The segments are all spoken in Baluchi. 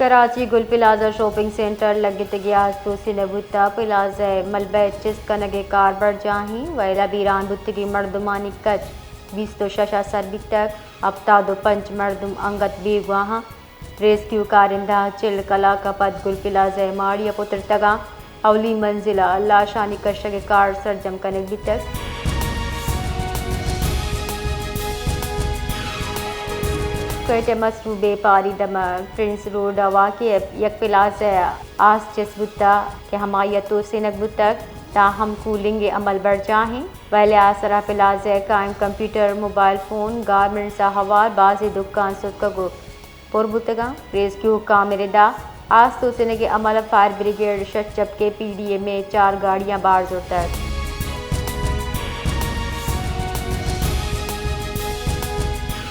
کراچی گل پلازہ شاپنگ سینٹر لگتگیں آس توسینگ بوتگ، پلازہ ءِ ملبہ ءِ چست کنگ ءِ کار برجاہ ایں، وئیل ءَ بیران بوتگیں مردمانی کچ بیست ءُ شش ءَ سر بیتگ، ہپتاد ءُ پنچ مردم انگت بیگواہ اَنت۔ ریسکیو کارندہاں چل کلاک ءَ پد گل پلازہ ءِ ماڑی ءَ پترتگ اَنت۔ اولی منزل ءَ لاشانی کشگ ءِ کار سرجم کنگ بیتگ۔ کوئٹہ ءِ مصروف بیپاری دمگ پرنس روڈ ءَ واقع یک پلازہ ءَ آس چست بوتگ کہ ہمائی ءَ توسینگ بوتگ، تاہم کولنگ ءِ عمل برجاہ ایں، وئیل ءِ آسر ءَ پلازہ ءِ قائم کمپیوٹر، موبائل فون، گارمنٹس ءَ ہوار بازیں دکان ستکگ ءُ پر بوتگ اَنت۔ ریسکیو حکام ءِ ردا آس توسینگ ءِ عمل ءَ فائر بریگیڈ شش جبکہ پی ڈی ایم ءِ چار گاڑیاں بار زرتگ۔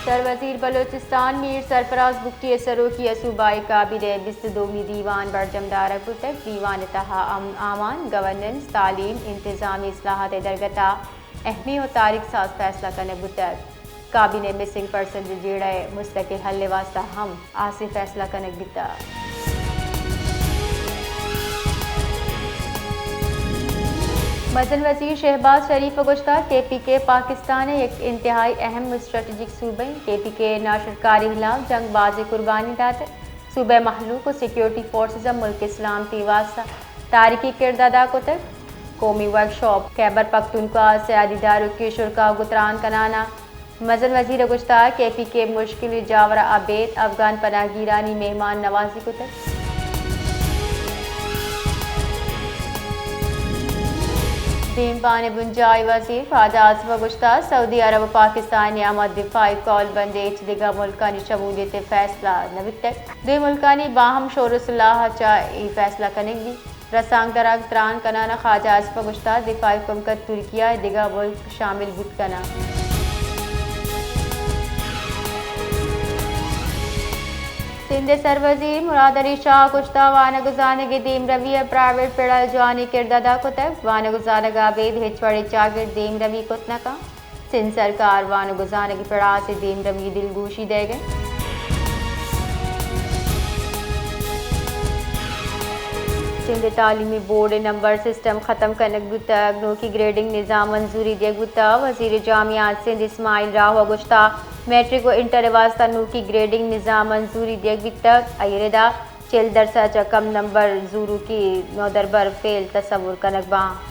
سروزیر بلوچستان میر سرفراز بگٹی ءِ سروکی ءَ صوبائی کابینہ ءِ بیست ءُ دومی دیوان برجم دارگ بوتگ۔ دیوان ءِ تہا امن امان، گورننس، تعلیم، انتظامی اصلاحات ءِ درگت ءَ اہمیں ءُ تاریخ ساز فیصلہ کنگ بوتگ۔ کابینہ ءَ مسنگ پرسنز ءِ جیڑہ ءِ مستقل حل ءِ واستہ ہم آسے فیصلہ کنگ بیتگ۔ مزن وزیر شہباز شریف ءَ گوشتگ، کے پی کے پاکستان ءِ یک انتہائی اہم ءُ اسٹریٹجک صوبہ ایں۔ کے پی کے ءَ ناشرکاری ءِ ہلاپ جنگ ءَ بازیں قربانی داتگ۔ صوبہ ءِ مہلوک ءُ سیکورٹی فورسز ءَ ملک ءِ سلامتی ءِ واستہ تاریخی کردار ادا کتگ۔ قومی ورکشاپ خیبر پختونخوا ءِ سیادی داروکی ءُ شرکا ءَ گوں تران کنان ءَ مزن وزیر ءَ گوشتگ، کے پی کے مشکلیں جاور ءَ ابید افغان پناہ گیرانی مہمان نوازی کتگ۔ دیمپان ءِ بنجاہی وزیر خواجہ آصف ءَ گوشتگ، سعودی عرب ءُ پاکستان ءِ نیام ءَ دفاعی کول بند ءِ ہچ دگہ ملکانی شمولیت ءِ فیصلہ نہ بیتگ۔ دوئیں ملکانی باہم شور ءُ صلاح ءَ چہ اے فیصلہ کنگ بیت۔ رسانکدراں تران کنان ءَ خواجہ آصف ءَ گوشتگ، دفاعی کمک ءَ ترکیہ ءُ دگہ ملک شامل بوت کناں۔ سندھ ءِ سروزیر مراد علی شاہ ءَ گوشتگ، وانگ ءُ زانگ ءِ دیمروی ءَ پرائیویٹ پڑ ءَ جوانیں کرد ادا کتگ۔ وانگ ءُ زانگ ءَ ابید ہچ وڑیں چاگرد دیمروی کت نہ کنت۔ سندھ سرکار وانگ ءُ زانگ ءِ پڑ ءَ آسے دیمروی ءِ دلگوشی دئیگ ءَ۔ سندھ ءِ تعلیمی بورڈ ءِ نمبر سسٹم ختم کنگ بوتگ، نوکی گریڈنگ نظام منظوری دیگ بوتگ۔ وزیر جامعات سندھ اسماعیل راہو ءَ گوشتگ، میٹرک ءُ انٹر ءِ واستہ نوکی گریڈنگ نظام منظوری دیگ بیتگ، آئی ءِ ردا چل درسد ءَ چہ کم نمبر زوروکی نودربر فیل تصور کنگ باں۔